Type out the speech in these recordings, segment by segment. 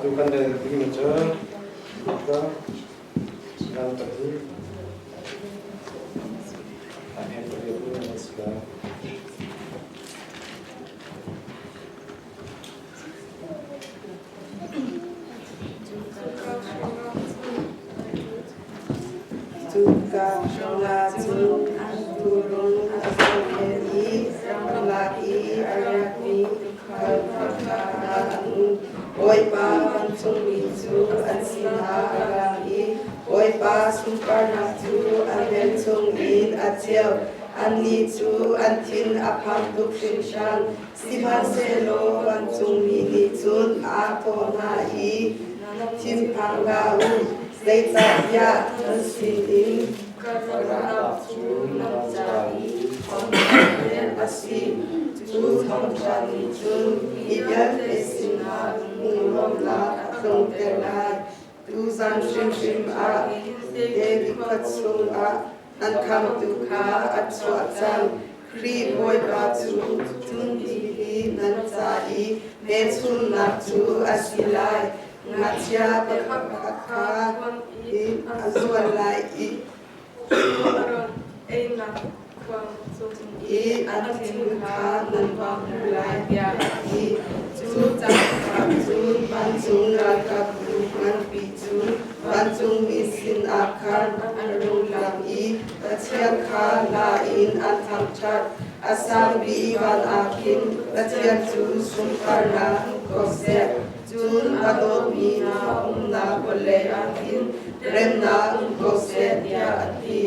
Atu kan rel dingmi cu Luka 14 a hme pariat in an si lai. Cuka hrawngah cun an tuurun a zohkhenh i ramlak i a riakmi tuukhal kha an um. Bawipa vancungmi cu an sinah a lang i Bawipa sunparnak cu an velchum in a ceu. Annih cu an thin a phang tuk hringhran. Sihmanhsehlaw vancungmi nih cun aa thawh hna i, Thinphang hlah u, zeicahtiah nan sinin Karlak cu nan ca i thawngṭha a si. Cu thawngṭha nih cun mi vialte sinah lunglawmhnak a tlungter lai. Tuzan hrimhrim ah David khua chungah An khamtu kha a chuah cang. Khrih Bawipa cu cun hi nan ca i hmelchunhnak cu a si lai. Ngakchia pakhat kha a zual lai i i an thin kha nan va hmu lai tiah a ti. Cu caan cun vancung ralkapbu nganpi cu vancungmi sinah khan an rung lang i Pathian kha hla in an thangṭhat. A sang bik van ah khin Pathian cu sunparnak hmu ko seh. Cun a dawtmi hna umnak vawlei ah khin remnak um ko seh tiah a ti.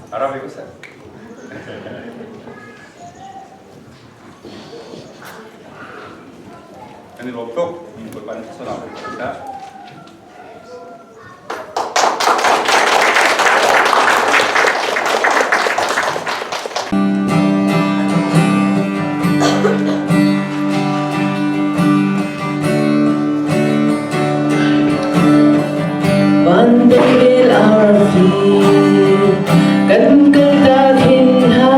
Arabi ko seh. Kan i lawm tuk. Bawipa nih thluachuahnak pe ko seh. Van bel arfi kan kal ta khin ha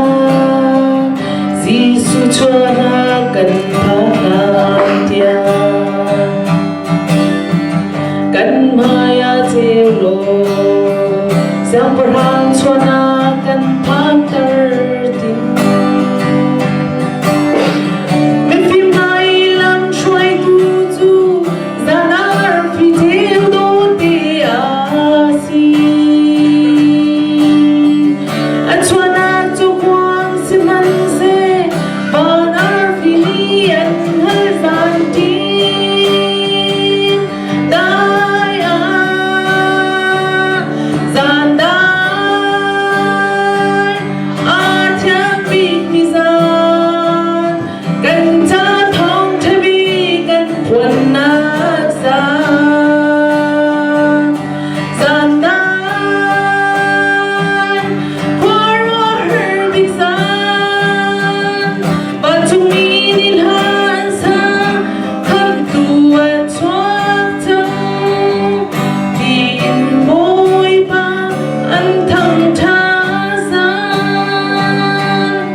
Jesuh chuahnak kan phak lai tiang kan hmai ah ceu law siangpahrang chuahnak kan phakter ding mifim hna i lam hruaitu cu zan arfi ceu dawt te a si a chuahnak cu kuang sihmanhseh van arfi nih an hal zan ṭin dai ah zan dai a thiang bikmi zan kan ca thawngṭha bik kan phuannak zan zan dai khuaruahhar bik zan vancungmi nih hla an sa khamhtu a chuak cang tiin Bawipa an thangṭhat zan.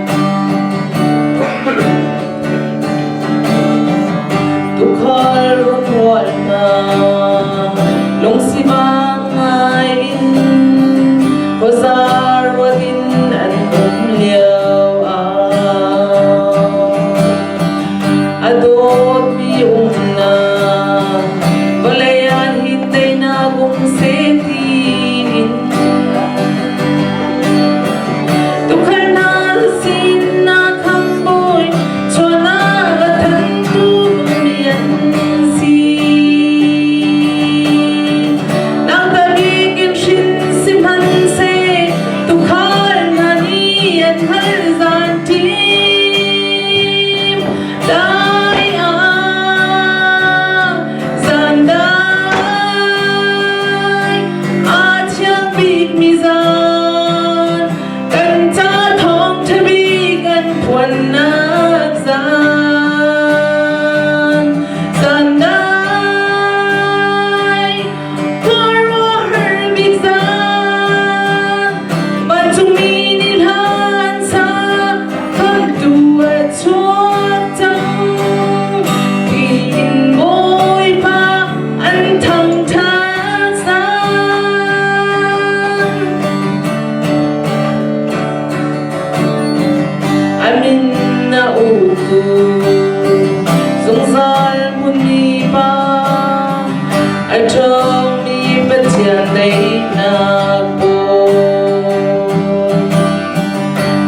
Tuukhal rual hna lungsivang ngai in khuaza ruat in an um lio ah a dawtmi umnak vawlei ah hin teinak um seh tiin tuukhal hna sinah khamhbawi chuahnak a thantu mi an si. Nangta bik in hrin sihmanhseh tuukhal hna nih an hal zan ṭim. Dai ah zan dai a thiang bikmi zan kan ca thawngṭha bik an phuannak zan zan dai khuaruahhar bik zan vancungmi nih hla an sa khamhtu a chuak cang tiin Bawipa an thangṭhat zan. A min a uktu zungzal hmunmi pa a ṭhawngmi Pathian daihnak bawi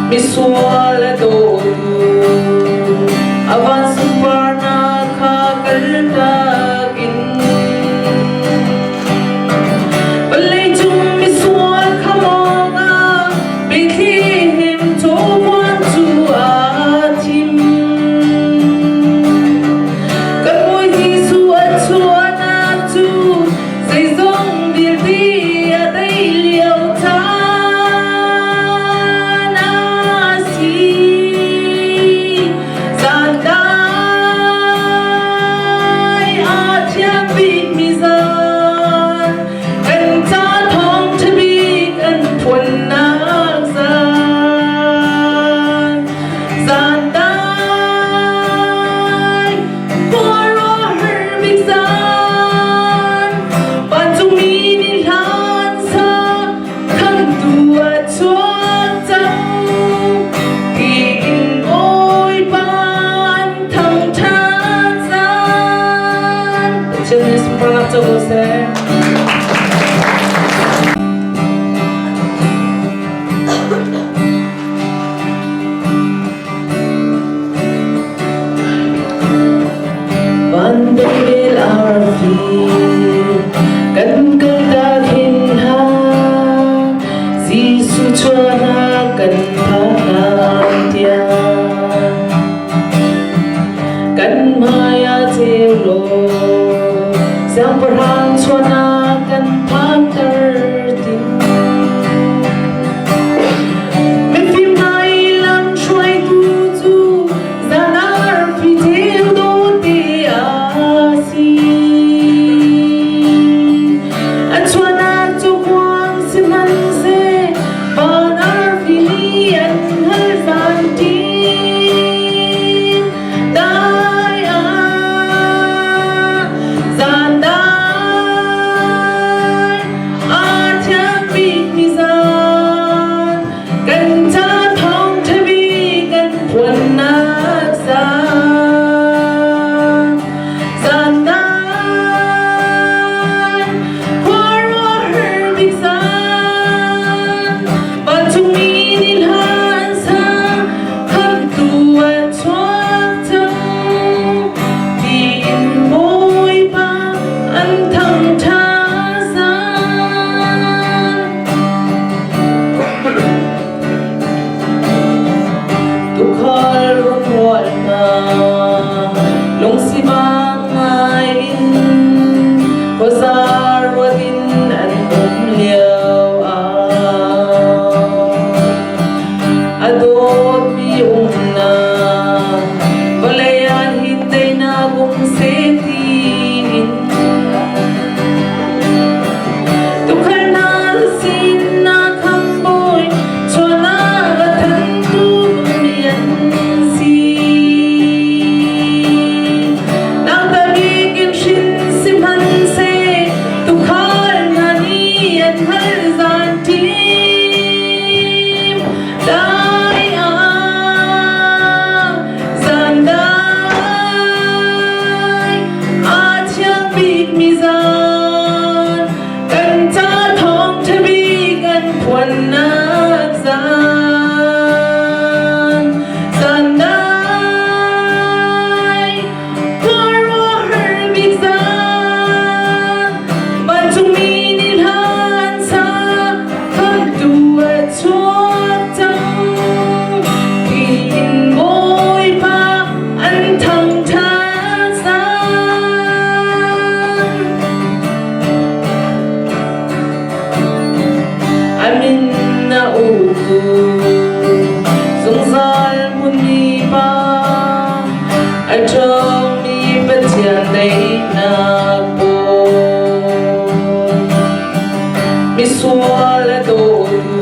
misual a dawtu a van sunparnak kha kaltak in vawleicung misual khamawk ah Bethlehem cawpuan cu aa thim. Kan Bawi Jesuh a chuahnak cu zeizong vialte a dei lio caan a si. Zan dai. Tuukhal runrual hna lungsivang ngai in khuaza ruat in an um lio ah a dawtmi umnak vawlei ah hin teinak um seh tiin Tuukhal hna sinah khamhbawi chuahnak a thantu mi an si. Nangta bik in hrin sihmanhseh tuukhal hna nih an hal zan ṭim. Dai ah zan dai aa thiang bikmi zan kan ca thawngṭha bik an phuannak zan zan dai khuaruahhar bik zan vancungmi nih hla an sa khamhtu a chuak cang tiin Bawipa an thangṭhat zan. A min a uktu zungzal hmunmi pa a ṭhawngmi Pathian daihnak pawl misual a dawtu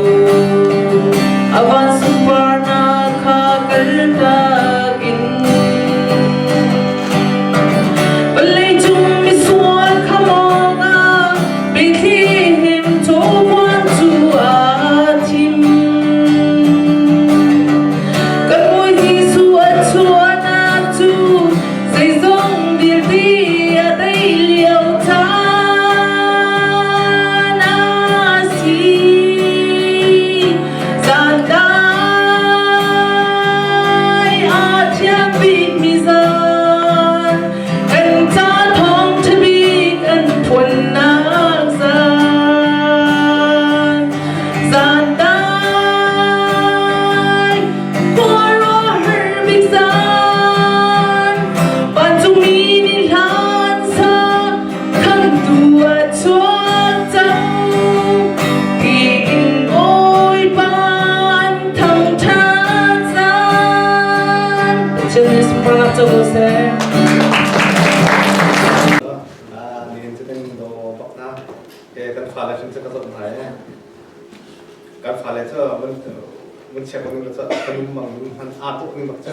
a van sunparnak kha kaltak in vawleicung misual khamh awkah Bethlehem cawbuan cu aa thim. Kan Bawi Jesuh a chuahnak cu zeizong vialte a tei lio caan a si. Zan dai aa thiang bikmi zan kan ca thawngṭha bik an phuannak zan. Zan dai khuaruahhar bik zan vancungmi nih hlan sa khamtu a chuak cang tiin Bawipa an thangṭhat zan. Pathian nih sunparnak co ko seh. Nihin cu kan do bak na ke kan fale hrim cu ka zoh hna i kan fale cu mun chia ko ning cu kan um bang hman aa tuk ning bak cu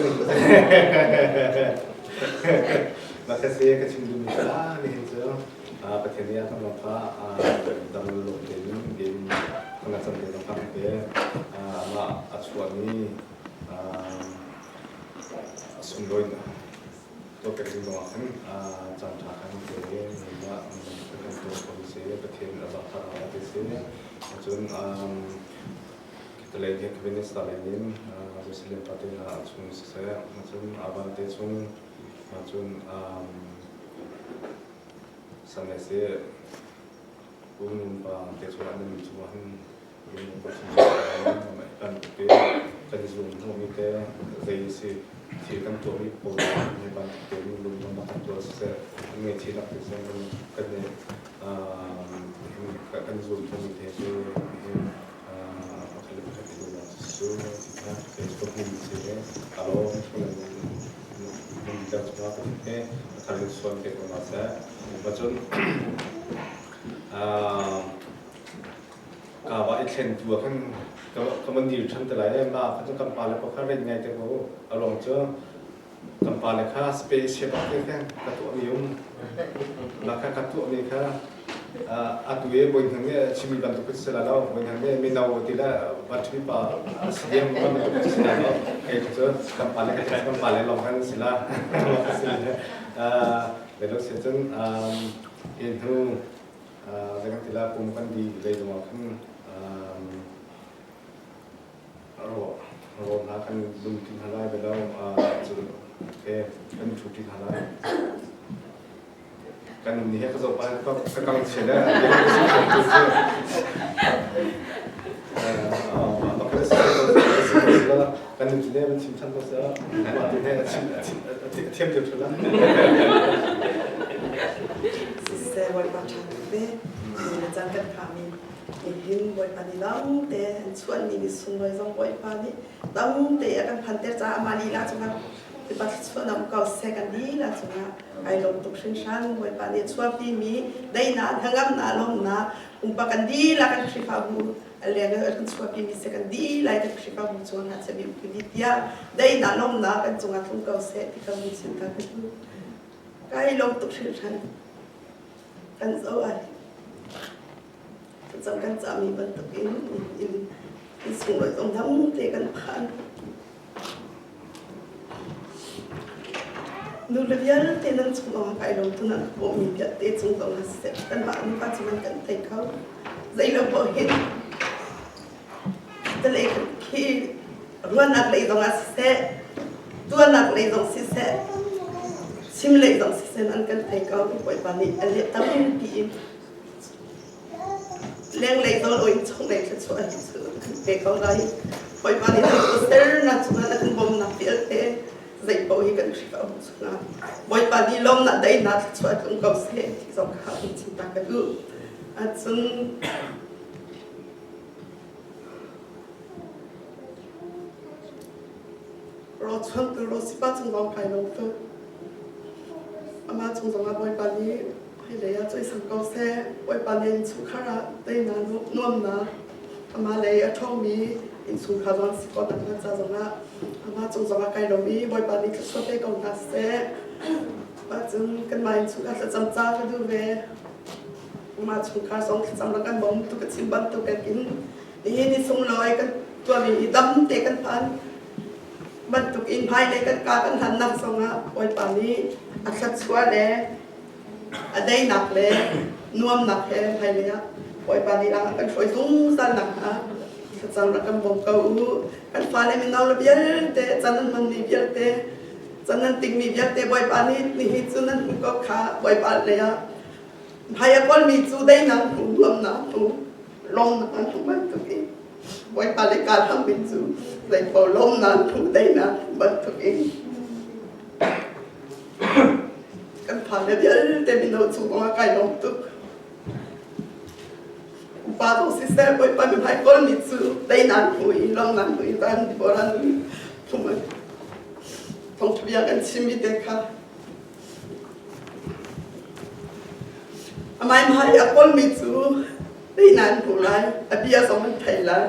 ma ka si ka chim duhmi cu nihin cu Pathian nih a kan ram kha dam lo tein din kan cam te zong kan te amah a chuahmi sunglawi Tuahpek ding zongah khan caan ṭha khan pe nangmah kan tuah kho si Pathian a zaangfah hna ti si. Cun Kitalei he Minister lei in Jerusalem pate hna chung siseh, cun Avan te chung, cun San si um pa te chung an min chung ah hin lung pa chung kan te kan zum hnawhmi te zei si thil kan tuahmi pawl ne bantuk te in lung dong kan tuah siseh an ngei thi lak ti seh kan kan zum hnawhmi te cu hin pakhat le pakhat i dawtnak cu Facebook min si alo nan chungah ka he a thar in suan te ko na seh cun Ka va i thlen tu ah khan ka van dir ṭhan te lai i mah kha cu kan pale pa kha ret ngai te ko. A ruang cu kan pale kha space he bak te khan ka tuahmi um. Mah kha ka tuahmi kha atu i bawi hna nih chimmi bantuk si la lo. Bawi hna nih mino ti le vanṭhimi pa CDM bantuk si la lo. Kei cu kan pale kha kan pale lawng khan si la. Belo si cun hi hnu Zei kan ti la pum kan di lei zongah khan rawl hna kan dum ti hna lai belo cun kan thu ti hna lai. Kan ni he ka zoh pa ka kang che le Kan nu le van chim than ko sa. Mah te he a chim a thiam deuh thula. Siseh Bawipa ṭha tuk ve. Ni le caan kan phami nihin Bawipa nih dam te an chuanmi ni sunglawi zong Bawipa nih dam te a kan phanter caah amah lila cungah Bawipa thluachuah um ko seh kan lila cungah ai lawm tuk hringhran. Bawipa nih a chuahpimi daihnak, hnangamnak, lawmhnak pumpak kan dihlak kan Khrihfabu a leng in a kan chuahpimi seh kan dihlak kan Khrihfabu cungah hna seh mi umpi tiah daihnak, lawmhnak kan cungah tlung ko seh ti ka vun chim ta ka duh. Kai lawm tuk hringhran. Kan zoh ai. Cang kan cahmi bantuk in in in sunglawi zong dam te kan phan. Nu le vialte nan chung zong kai lawm tu nan bawmmi vialte cung zong siseh kanmah nupa cu nan kan thei kho. Zei lo poh hin tale khi ruahnak lei zong ah siseh, tuahnak lei zong siseh, chim lei zong siseh nan kan thei ko. Bawipa nih a leh tampi in lenglei zawl in chunglei thluachuah an pe ko lai. Bawipa nih sernak chungah na kan bawmnak vialte zei paoh hi kan Khrihfabu chungah Bawipa nih lawmnak daihnak thluachuah tlung ko seh ti zong kha kan chim ta ka duh. Ahcun rawchuan tu rawsipa cung zong kai lo tu amah cung zongah Bawipa nih Hmailei ah cawisang ko seh. Bawipa nih innchungkhar ah teinak nuamnak amah lei a ṭhawngmi innchungkhar zong an si ko nak ca zongah amah cung zongah kai lawm i Bawipa nih thluachuah pe ko hna seh. Cun kanmah innchungkhar thlacam ca ka duh ve. Amah chungkhar zong thlacam rak kan bawm tu ka chim bantuk in nihin ni sunglawi kan tuahmi hi dam te kan phan bantuk in hmailei kan ka kan hlannak zongah Bawipa nih a thluachuah le a deinak le nuamnak he hmailei ah Bawipa nih a kan hruai zungzal nakhnga thlacam rak kan bawm ko u. Kan fale mino le vialte can nan hmanmi vialte can nan tingmi vialte Bawipa nih nihin cu nan hmuh ko kha Bawipa lei ah hmai a kawlmi cu deinak hmu nuamnak hmu lawmnak an hmu bantuk in Bawipa le kaa hlammi cu zeipaoh lawmnak hmu deinak hmu bantuk in Kan phan le vialte mino chung zongah kai lawm tuk. Upa zong siseh Bawipa mihmai kawlmi cu teinak hmu i lawmnak hmu i van boran thum thawngṭha bia kan chimmi te kha amai hmai a kawlmi cu teinak hmu lai a bia zong an thei lai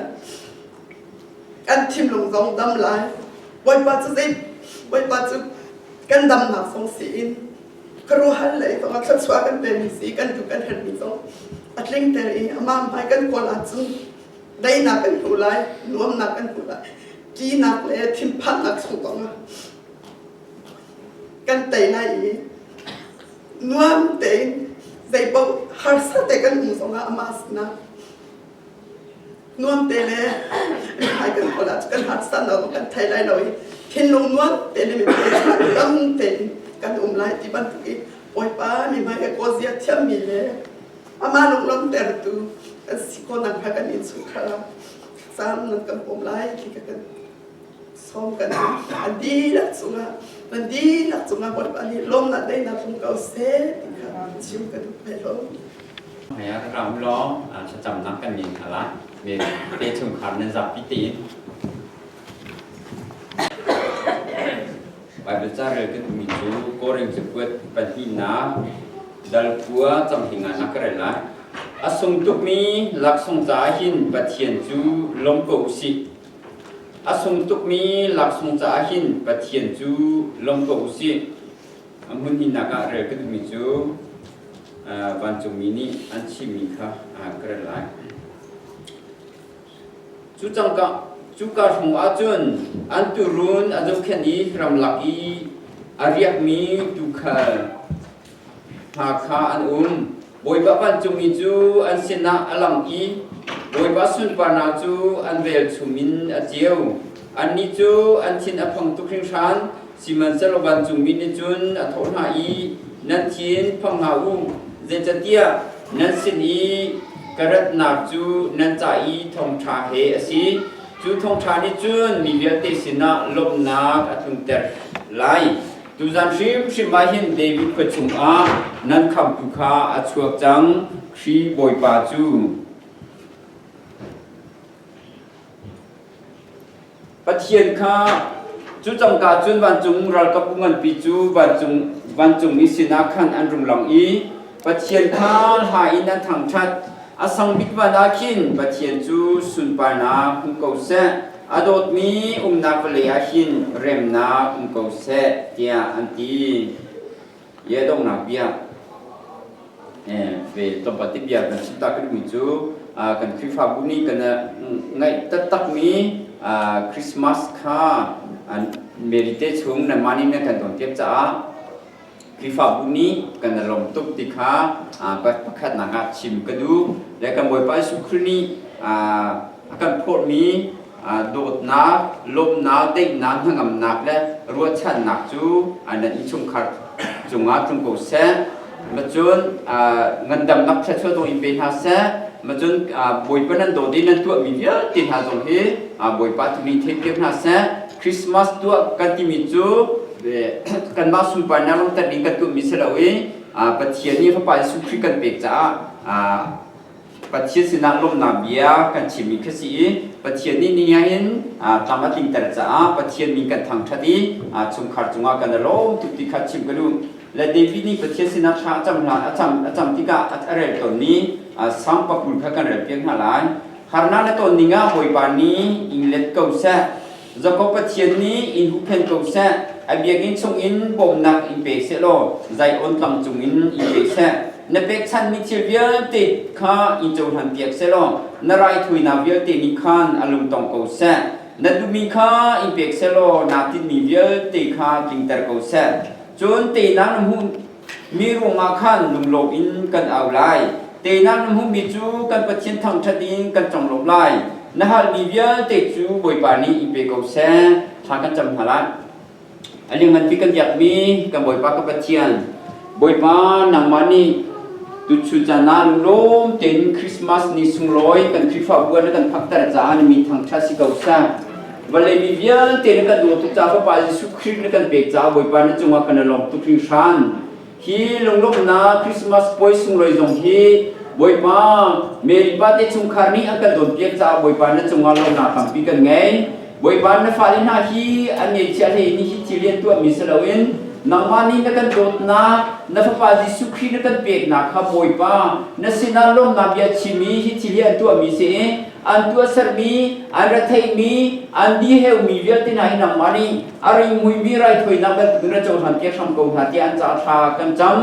kan thinlung zong dam lai Bawipa cu zei Bawipa cu kan damnak zong si in khuaruahhar lei zong ah thluachuah kan pemi si kan duh kan herhmi zong a tlingter i amah hmai kan kawl ahcun daihnak kan hmu lai nuamnak kan hmu lai ṭihnak le thinphannak chung zong ah kan tei lai i nuam tein zeipaoh harsa te kan um zong ah amah sinah nuam te le hmai kan kawl ah kan harsa lo kan thei lai lo i thinlung nuam te le miphun dam tein kan um lai ti bantuk i Bawipa mi hmai he kawzia thiammi le amah lunglawm tertu kan si ko nang kha kan innchungkhar ah caan nan kan pom lai ti ka kan sawm kan an dihlak cungah nan dihlak cungah Bawipa nih lawmnak daihnak tlung ko seh ti kha chim ka duh lai lo. Hmai ram law thlacamnak kan ngei hna lai. Me te chungkhar nan zapi tein. Bible ca rel kan mi cu Korin cakuat pahnihnak dal kua canghinga nak ka rel lai. A sung tukmi laksawng caah hin Pathian cu lawm ko usih. A sung tukmi laksawng caah hin Pathian cu lawm ko usih. A hmun hinnak ah rel ka duhmi cu vancungmi nih an chimmi kha ka rel lai. Cu cangka cuka hrawng ahcun an tuurun a zohkhenh i ramlak i a riakmi tuukhal hna kha an um. Bawipa vancungmi cu an sinah a lang i Bawipa sunparnak cu an velchum in a ceu. Annih cu an thin a phang tuk hringhran, sihmanhsehlaw vancungmi nih cun a thawh hna i, Nan thin phang hlah u, zeicahtiah nan sin i ka ratnak cu nan ca i thawngṭha he a si. Cu thawngṭha nih cun mi vialte sinah lawmhnak a tlunter lai. Tuzan hrimhrim ah hin David khua chungah nan khamhtu kha a chuak cang, Khrih Bawipa cu. Pathian kha cu cangka cun vancung ralkapbu nganpi cu vancung mi sinah khan an rung lang i Pathian kha hla in an thangṭhat. A sang bik van ah khin Pathian cu sunparnak hmu ko seh, a dawtmi umnak vawlei ah hin remnak um ko seh, tiah an ti. Ye donghnak bia ve tlawmpal te bia kan chim ta ka duhmi cu kan Khrihfabu nih kan ngaih taktakmi Christmas kha Mary te chung nanmah nih nan kan cawnpiak caah Khrihfabu nih kan i lawm tuk ti kha pakhatnak ah chim ka duh. Le kan Bawipa Jesuh Khrih nih a kan phawrhmi dawtnak, lawmhnak, daihnak, hnangamnak le ruahchannak cu nan innchungkhar cungah tlung ko seh. Macun ngandamnak thluachuah zong in pe hna seh. Macun Bawipa nan dawt i nan tuahmi vialte hna zong hi Bawipa tu nih theihpiak hna seh. Christmas tuah kan timi cu kanmah sunparnak lungter ding kan tuahmi si lo i Pathian nih Fapa Jesuh Khrih kan pek caah Pathian sinah lawmhnak bia kan chimmi kha si i Pathian nih ni hin tlam a tlingter caah Pathian min kan thangṭhat i chungkhar cungah kan i lawm tuk ti kha chim ka duh. Le David nih Pathian sinah thla a cam hlan a cam tikah a rel tawnmi Salm 20 kha kan relpiak hna lai. Harnak na ton ning ah Bawipa nih in let ko seh. Jakob Pathian nih in huhphenh ko seh, a biakinn chungin bawmhnak in pe seh law Zion tlang cungin in pe seh. Na pekchanhmi thil vialte kha in cohlanpiak seh law na raithawinak vialte nih khan a lungtong ko seh. Na duhmi kha in pek seh law naa tinhmi vialte kha tlingter ko seh. Cun teinak na hmuhmi ruangah khan lunglawm in kan au lai. Teinak na hmuhmi cu kan Pathian thangṭhat in kan conglawmh lai. Na halmi vialte cu Bawipa nih in pe ko seh. Thla kan cam hna lai. A lianngan bik kan biakmi kan Bawipa ka Pathian, Bawipa nangmah nih tuchun caan ah lunglawm tein Christmas ni sunglawi kan Khrihfabu ah na kan phakter caah na min thangṭhat si ko seh. Vawlei mi vialte na kan dawt tuk caah Fapa Jesuh Khrih na kan pek caah Bawipa na cungah kan i lawm tuk hringhran. Hi lunglawmhnak Christmas puai sunglawi zong hi Bawipa Mary pa te chungkhar nih an kan dawtpiak caah Bawipa na cungah lawmhnak tampi kan ngei. Bawipa na fale hna hi an ngeihchiah hlei in hi thil hi an tuahmi si loin nangmah nih na kan dawtnak na Fapa Jesuh Khrih na kan peknak kha Bawipa na sinah lawmhnak bia chim i hi thil hi an tuahmi si i an tuahsermi, an retheihmi, an diheumi vialte hna hi nangmah nih a ringmuimi raithawinak bantukin ra cohlan piak hram ko hna tiah an caah thla kan cam.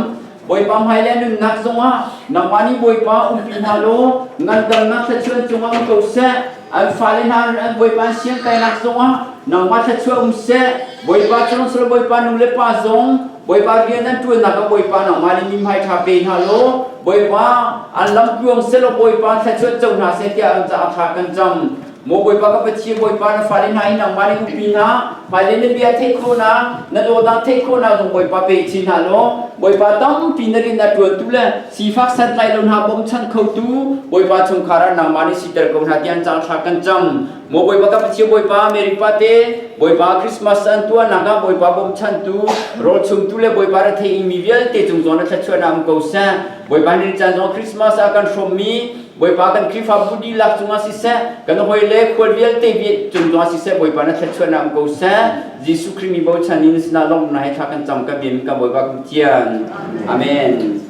Bawipa hmai le nunnak zongah nangmah nih Bawipa umpi hna law ngandamnak thluachuah cungah um ko seh. An fale hna an Bawipa an siangkainak zongah nangmah thluachuah um seh. Bawipa chung sal Bawipa nu le pa zong Bawipa rian an ṭuannak ah Bawipa nangmah nih mithmai ṭha pe hna law Bawipa an lam tluang selaw Bawipa thluachuah co hna seh tiah an caah thla kan cam. Maw Bawipa ka Pathian Bawipa na fale hna hi nangmah nih umpi hna hmailei na bia theih khawhnak na dawtnak theih khawhnak zong Bawipa pe chin hna law Bawipa tampi na rian na ṭuantu le sifak santlai lo hna bawmchan khotu Bawipa chungkhar ah nangmah nih siter ko hna tiah an caah thla kan cam. Maw Bawipa ka Pathian Bawipa Mary pate Bawipa Christmas an tuahnak ah Bawipa bawmchantu rawlchumtu le Bawipa rethei mi vialte cung zawn na thluachuahnak um ko seh Bawipa ni caan zong Christmas ah kan hrawmmi Bawipa kan Khrihfabu dihlak cungah siseh kan hawi le khual vialte cung zongah siseh Bawipa na thluachuahnak um ko seh Jesuh Khrih mi bochan in sinah lawmhnak he thla kan cam kan biami kan Bawipa kan Pathian Amen.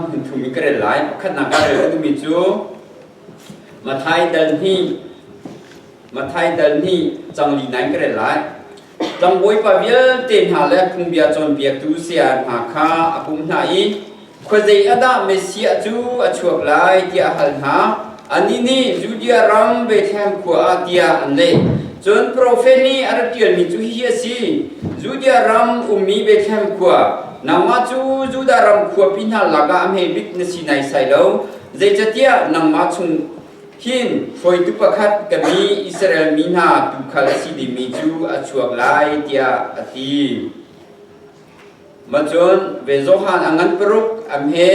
Hmun thum in ka rel lai. Pakhatnak ah rel ka duhmi cu Matthai dal hnih Matthai dal hnih cang li nai ka rel lai. Tlangbawipa vialte hna le phungbia cawnpiaktu saya hna kha a pumh hna i khuazei ah dah Messiah cu a chuak lai tiah a hal hna. Annih nih Judea ram Bethlehem khua ah tiah an leh. Cun profet nih a rak ṭialmi cu hihi a si: Judea ram ummi Bethlehem khua, nangmah cu Judah ram khuapi hna lakah a hme bik na si naisai lo, zeicahtiah nangmah chung hin hruaitu pakhat ka mi Israel mi hna tuukhal a si dingmi cu a chuak lai, tiah a ti. Macun ve Johan a ngan paruk, a hme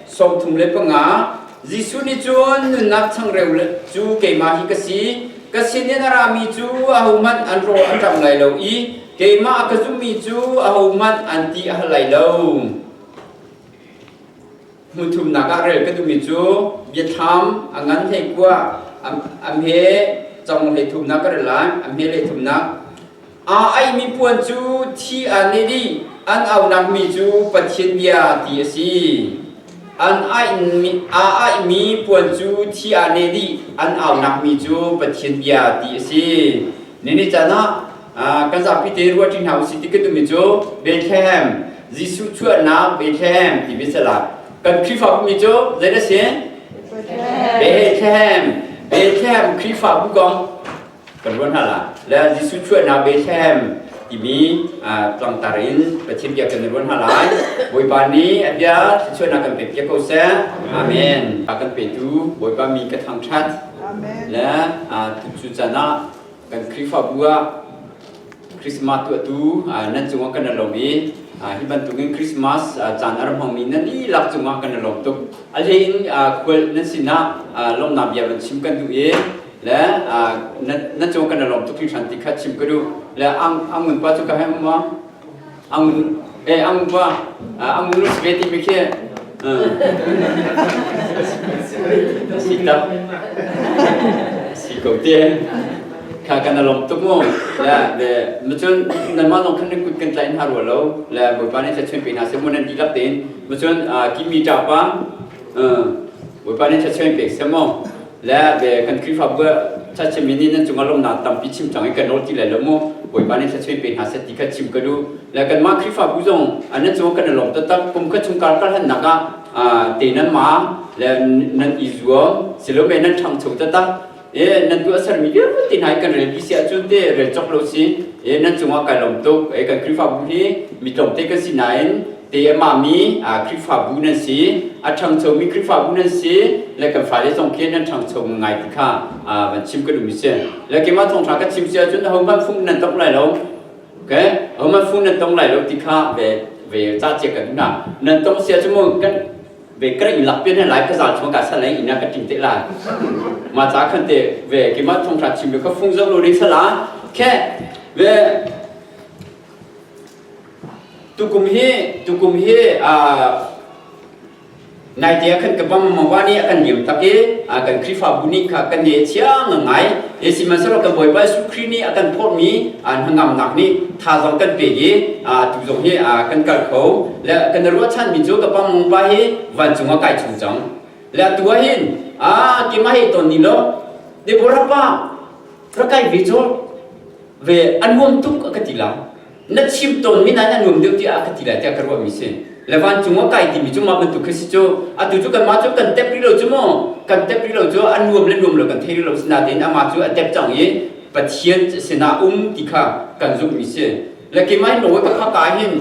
35. Jesuh nih cun nunnak changreu cu keimah hi ka si. Ka sinin a rami cu ahohmanh an rawl a ṭam lai lo i keimah a ka zummi cu ahohmanh an ti a hal lai lo. Hmunthumnak ah rel ka duhmi cu biathlam a ngan hlei kua a hme cang hlei thumnak ka rel lai a hme hlei thumnak a aihmi puan cu thi aa neh dih an aunak mi cu Pathian bia ti a si an aihmi aa aihmi puan cu thi aa neh dih an aunak mi cu Pathian bia ti a si nini caan ah kan zapi te ruah ṭi hna usih ti ka duhmi cu Bethlehem Jesuh chuahnak Bethlehem ti mi si lai. Kan Khrihfabu mi cu zei na si? Bethlehem. Bethlehem Khrihfabu kong kan ruah hna la. Le Jesuh chuahnak Bethlehem timi tlangtar in Pathian bia kan ruah hna lai. Bawipa nih a bia thluachuahnak kan pek piak ko seh. Amen. A kan petu Bawipa mi ka thangṭhat. Amen. Le cu can ah kan Khrihfabu ah Christmas tuahtu nan cungah kan i lawm i hi bantukin Christmas caan a rak hmangmi nan dihlak cungah kan i lawm tuk. A hlei in khual nan sinah lawmhnak bia van chim kan duh i le nan cungah kan i lawm tuk hringhran ti kha chim ka duh. Le angun pa cu ka hei um ma? Angun eh angun pa angun lu ve ti mi khi si tak si ko te kha kan lawm tuk mu le le macun nanmah zong khan kut kan tlaih hna rua lo le Bawipa nih thluachuah pe hna seh mu nan dihlak tein macun kimi ṭa pa Bawipa nih thluachuah pek seh mu le ve kan Khrihfabu chachim nih nan cungah lawmnak tampi chim cang i kan nawl ti lai lo mu Bawipa nih thluachuah pe hna seh ti kha chim ka duh le kanmah Khrihfabu zong nan cungah kan i lawm taktak kum khat chung kar kar hannak ah te nan ma le nan i zuam silome nan ṭhangcho taktak e nan tuah sermi vialte hna hi kan rel si ahcun te rel cawk lo si e nan cungah kai lawm tuk e kan Khrihfabu hi mi tlawmte kan si nain te a mi Khrihfabu nan si a ṭhangchomi Khrihfabu nan si le kan fale zong khi nan ṭhangcho ngai ti kha van chim ka duhmi si le keimah thawngṭha ka chim si ahcun ahohmanh fung nan tong lai lo okay ahohmanh fung nan tong lai lo ti kha ve ve ca cia kan duh nan tong si ahcun mu kan ve kra in lak pian lai ka zal chung ka sa lai ina ka ting te lai ma cha khan te ve keimah thawngṭha chim ka fung zong lo ding sala khe ve Tukum hi tukum hi naite ah khan ka bang mawa nih a kan liam tak i kan Khrihfabu nih kha kan nge chia ngai i sihmanhsehlaw kan Bawipa Jesuh Khrih nih a kan phorhmi hnangamnak nih thazaang kan pek i tu zong hi kan kal kho le kan ruahchanmi cu ka bang pa hi vancung ah kai chung cang le atu ah hin keimah hi ton ni lo Deborah pa rak kai ve cu ve a nuam tuk a ka ti la na chim tawn mi nain a nuam deuh tiah a ka ti lai tiah ka ruahmi si le vancung ah kai timi cu mah bantuk khi si cu atu cu kanmah cu kan tep rih lo cu mu kan tep rih lo cu a nuam le nuam lo kan thei rih lo sinain amah cu a tep cang i Pathian sinah um ti kha kan zumhmi si le keimah hin Norway ka phak ka hin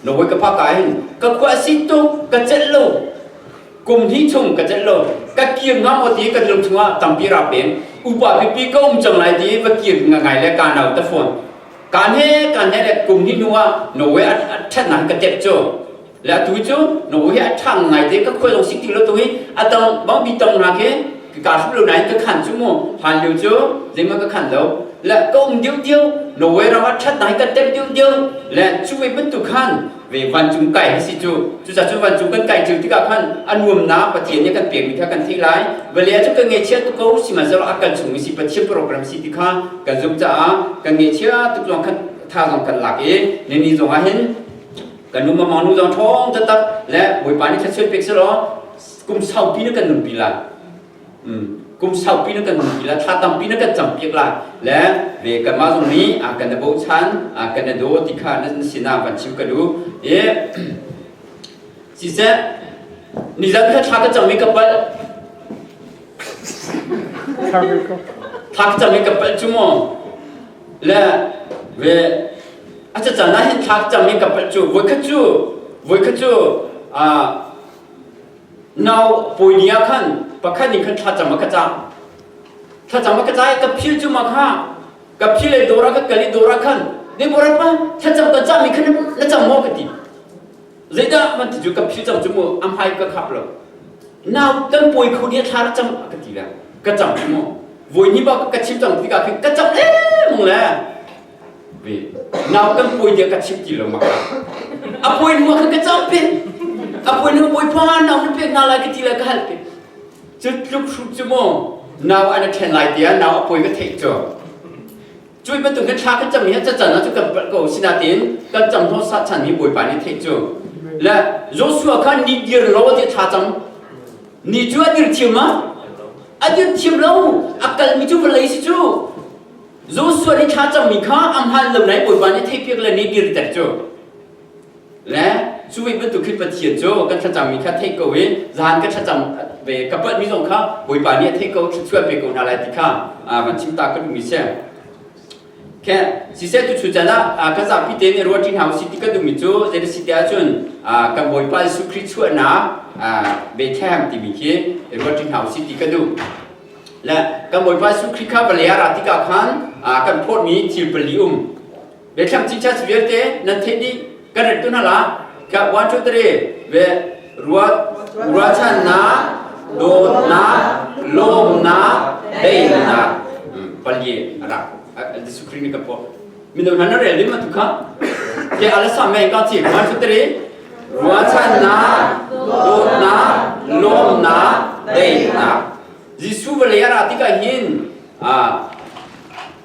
Norway ka phak ka hin ka khua a si tuk ka celh lo kum hnih chung ka celh lo ka kir hnga maw ti kan lung chungah tampi ra peng upa pipi ka um cang lai ti va kir ngai le ka nau ta fawn kan he kan he le kum hnih hnu ah Norway a ṭhatnak ka tep cu le atu cu Norway a ṭhang ngai te ka khual lung sik ti lo tu hi a tang bang bi tong na ke ka hrup lo nain ka khan cu mu han liu cu zeima ka khan lo le ka um diu diu Norway ram a ṭhatnak ka tep diu diu le cu ve bantuk khan ve vancung kai hi si cu cucaah cu vancung kan kai cio tikah khan a nuamnak Pathian nih kan pekmi kha kan theih lai vale cu kan ngaihchia tuk ko sihmanhsehlaw a kal chungmi si Pathian program si ti kha kan zumh caah kan ngaihchia tuk zong khan tha zong kan lak i nini zong ah hin Kan nu mamang nu zong ṭhawng taktak le Bawipa nih thluachuah pek selaw kum saupi na kan nunpi lai. Kum saupi na kan nunpi lai, thla tampi na kan campiak lai. Le ve kanmah zong nih a kan na bochan, a kan na daw ti kha na sinah van chim ka duh. I siseh nizan kha thla ka cam i ka palh. Thla ka cam i ka palh cu maw? Le ve a cacaan ah hin thla ka cam i ka palh cu voikhat cu voikhat cu nau pawi ni ah khan pakhat nih khan thlacam a ka cah. Thlacam a ka cah i ka phil cu ma kha ka phil le dawr ah ka kal i dawr ah khan Deborah pa thlacam ka cahmi khan na cam maw ka ti. Zeidah man ti cu ka phil cang cu mu a hmai ka khap lo. Nau kan pawi kho ni thla cam a ka ti le ka cam cu mu. Voi ni ba ka chim cang tikah khin ka cam le mong le ve nau kan pawi dia ka chim ti lo ma ka a pawi hnu ah khan ka cam pe a pawi hnu bawipa nau na pek hna lai ka ti le ka hal pe cu tluk hrup cu mu nau an a ṭhen lai tiah nau a pawi ka theih cu cui bantuk hin thla kan cam hi cacan ah cu kan palh ko sinatin kan cam hno sa chan mi bawipa nih theih cu le Joshua kha ni dir lo ti thla cam ni cu a dir thiam ma a dir thiam lo a kal mi cu vawlei si cu Joshua nih thla cammi kha a hmaan lo nain Bawipa nih theihpiak le nih dirter cu. Le cu ve bantuk khin Pathian cu kan thlacammi kha theih ko i zan ka thlacam ve ka palhmi zong kha Bawipa nih a theih ko thluachuah pe ko hna lai ti kha van chim ta ka duhmi si. Khe siseh tu chu can ah kan zapi te nih ruah ṭi hna usih ti ka duhmi cu zei si ti ahcun kan Bawipa Jesuh Khrih chuahnak Bethlehem timi khi ruah ṭi hna usih ti ka duh. Le kan Bawipa Jesuh Khrih kha vawlei ah ra tikah khan kan phawtmi thil pali um. Biathlam cingchat vialte nan theih dih kan ret tu hna la. Ka 1 2 3 ve ruat ruahchannak dawtnak lawmnak daihnak pali a rak Jesuh Khrih nih kan phawt. Mino hna na rel ding ma tu kha? Ke ala sa me ka chi 1 2 3 ruahchannak dawtnak lawmnak daihnak Jesuh vawlei a ra tikah hin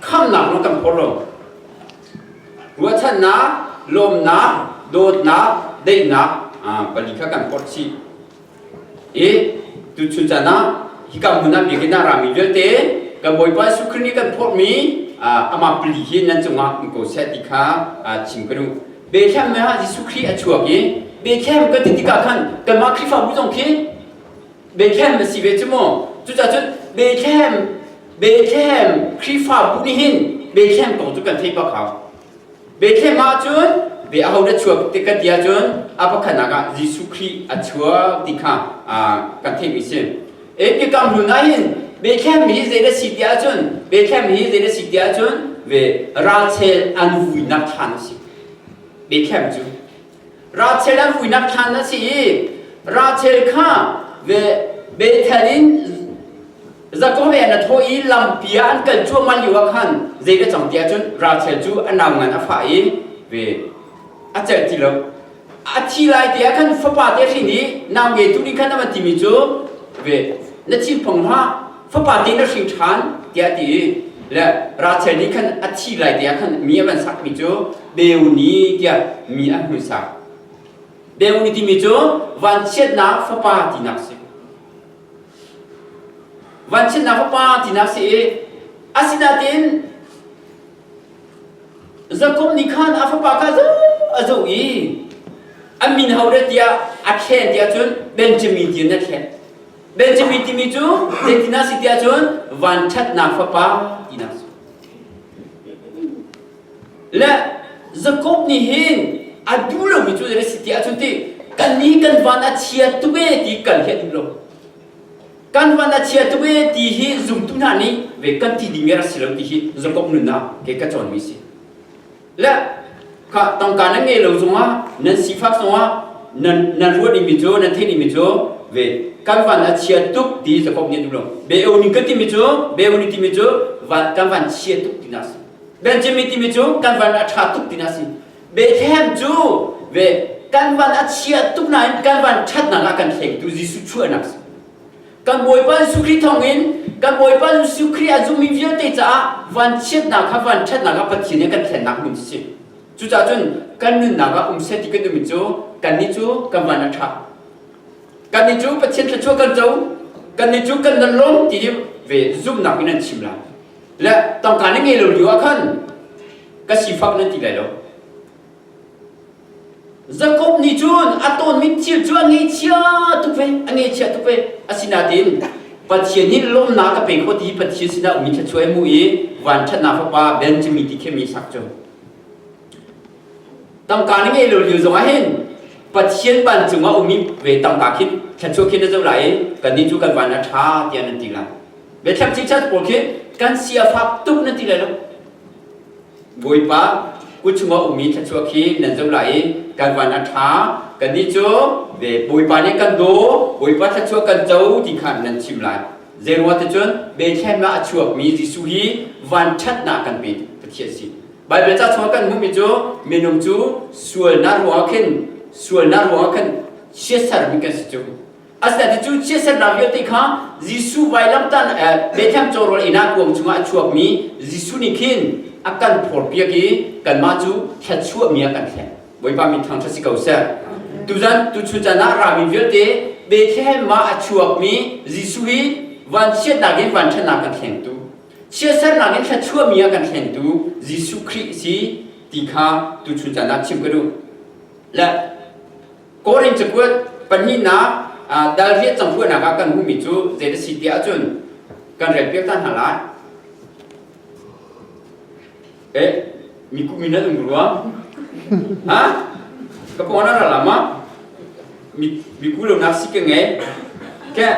khamnak lawng kan phor lo. Ruahchannak, lawmnak, dawtnak, daihnak pali kha kan phorh chih. I tuchun caan ah hika hmun ah biakinn ah rami vialte kan Bawipa Jesuh Khrih nih kan phorhmi amah pali hi nan cungah um ko seh ti kha chim ka duh. Bethlehem ah Jesuh Khrih a chuak i Bethlehem kan ti tikah khan kanmah Khrihfabu zong khi Bethlehem a si ve cu mu. Cucaah cun Bethlehem Bethlehem Khrihfabu nih hin Bethlehem kong cu kan theih bak hau. Bethlehem ah cun ve aho dah chuak ti kan ti ahcun a pakhatnak ah Jesuh Khrih a chuak ti kha kan theihmi si. E biakam hlun ah hin Bethlehem hi zei dah si ti ahcun Bethlehem hi zei dah si ti ahcun ve Rachel an vuinak thlan a si. Bethlehem cu Rachel an vuinak thlan a si i Rachel kha ve Bethel in Jakob he an thawh i lampi ah an kal cuahmah lio ah khan zei ka cang ti ahcun Rachel cu a nau ngan a fah i ve a celh ti lo. A thi lai te ah khan fapa te hrin i nau ngeitu nih khan a van timi cu ve na thinphang hlah fapa te na hring ṭhan tiah a ti i le Rachel nih khan a thi lai te ah khan mi a van sakmi cu Beuni tiah mi an hun sak. Beuni timi cu vanchiatnak fapa tinak si. Vanchiatnak fapa tinak si i asinain Jakob nih khan a fapa kha zo a zoh i a min ho de tiah a thlen tiah cun Benjamin ti in a thlen. Benjamin timi cu zeitinah si tiah cun vanṭhatnak fapa tinak si. Le Jakob nih hin a duh lomi cu zei a si ti ahcun ti kannih kan van a chia tuk e ti kan hi a duh lo. Kan van a chia tuk e ti hi zumtu hna nih ve kan ti ding a si lo ti hi Jakob nunnak ke ka cawnmi si. Le kha tangka nan ngei lo zongah nan sifak zongah nan nan ruah dingmi cu nan theih dingmi cu ve kan van a chia tuk ti Jakob nih a duh lo. Beoni kan timi cu Beoni timi cu van kan van chia tuk tinak si. Benjamin timi cu kan van a ṭha tuk tinak si. Bethlehem cu ve kan van a chia tuk nain kan van ṭhatnak ah kan thlengtu Jesuh chuahnak si. Kan Bawipa Jesuh Khrih thawngin kan Bawipa Jesuh Khrih a zummi vialte caah vanchiatnak kha vanṭhatnak ah Pathian nih kan thlennak hmun si. Cucaah cun kan nunnak ah um seh ti kan duhmi cu kannih cu kan van a ṭha. Kannih cu Pathian thluachuah kan co. Kannih cu kan nan lawm ti hi ve zumhnak in an chim lai. Le tangka na ngei lo lio ah khan ka sifak nan ti lai lo. Jakob nih cun a tawnmi thil cu a ngeichia tuk ve, a ngeichia tuk ve. Asinain Pathian nih lawmnak a pe kho ti Pathian sinah ummi thluachuah a hmuh i vanṭhatnak fapa Benjamin ti khi mi sak cu. Tangka na ngei lo lio zong ah hin Pathian vancung ah ummi ve tangka khin thluachuah khin na zoh lai i kannih cu kan van a ṭha tiah nan ti lai. Biathlam chikchat pawl khi kan si a fak tuk nan ti lai lo. Bawipa kut chungah ummi thluachuah khi nan zoh lai i kan van a ṭha kannih cu ve Bawipa nih kan daw Bawipa thluachuah kan co ti kha nan chim lai. Zeiruang ticun Bethlehem ah a chuakmi Jesuh hi vanṭhatnak kan pe Pathian si. Baibal ca chungah kan hmuhmi cu minung cu sualnak ruangah khin sualnak ruangah khin chiatsermi kan si cu. Asinain cu chiatsernak vialte kha Jesuh vailamtan Bethlehem cawrawl inn ah kuang chungah a chuakmi Jesuh nih khin a kan phawrpiak i kanmah cu thluachuahmi ah kan thlen. Bawipa min thangṭhat si ko seh. Tuzan tuchun caan ah rami vialte Bethlehem ah a chuakmi Jesuh hi vanchiatnak in vanṭhatnak kan thlengtu, chiatsernak in thluachuahmi ah kan thlengtu Jesuh Khrih si ti kha tuchun caan ah chim ka duh. Le Korin cakuat pahnihnak dal riat canghuahnak ah kan hmuhmi cu zei a si tiah ahcun kan relpiak ta hna lai. Eh, mi kum in nan um rua? Ha? Ka pawng na ra lama? Mi mi ku lo nak si ka ngei. Ke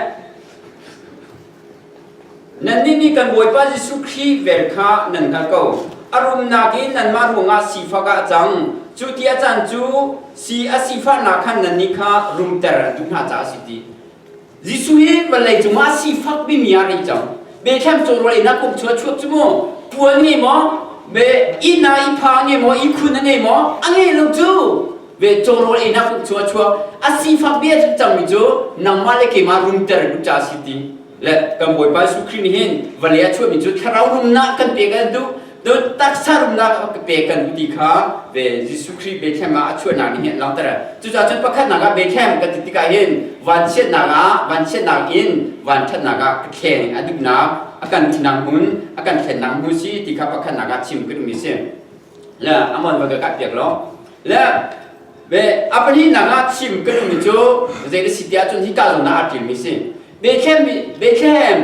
Nannih nih kan Bawipa Jesuh Khrih vel kha nan hngalh ko. A rumnak in nanmah ruangah sifak ah a cang. Cu ti a can cu si a sifahnak khan nannih kha rumter a duh hna caah a si ti. Jesuh hi vawlei cungah sifak bimi ah a ri cang. Bethlehem cawrawl inn ah kum chung a chuak cu mu. Puan ngei maw? Be inn ah i pha ngei maw? Ihkhun a ngei maw? A ngei lo cu. Ve cawrawl inn ah kum chung a chuak. A sifak bia cangmi cu nangmah le keimah rumter a duh caah a si ti. Le kan Bawipa Jesuh Khrih nih hin vawlei a chuahmi cu thlarau rumnak kan pek an duh cun taksa rumnak a pek kan duh ti kha ve Jesuh Khrih Bethlehem ah a chuahnak nih hin a langhter. Cucaah cun pakhatnak ah Bethlehem kan ti tikah hin vanchiatnak ah vanchiatnak in vanṭhatnak ah ka thleng a duhnak a kan duhnak hmun a kan thlennak hmun si ti kha pakhatnak ah chim ka duhmi si. Le amon va ka kah piak law. Le ve a pahnihnak ah chim ka duhmi cu zei si tiah cun hika zawn ah aa ṭilmi si. Bethlehem Bethlehem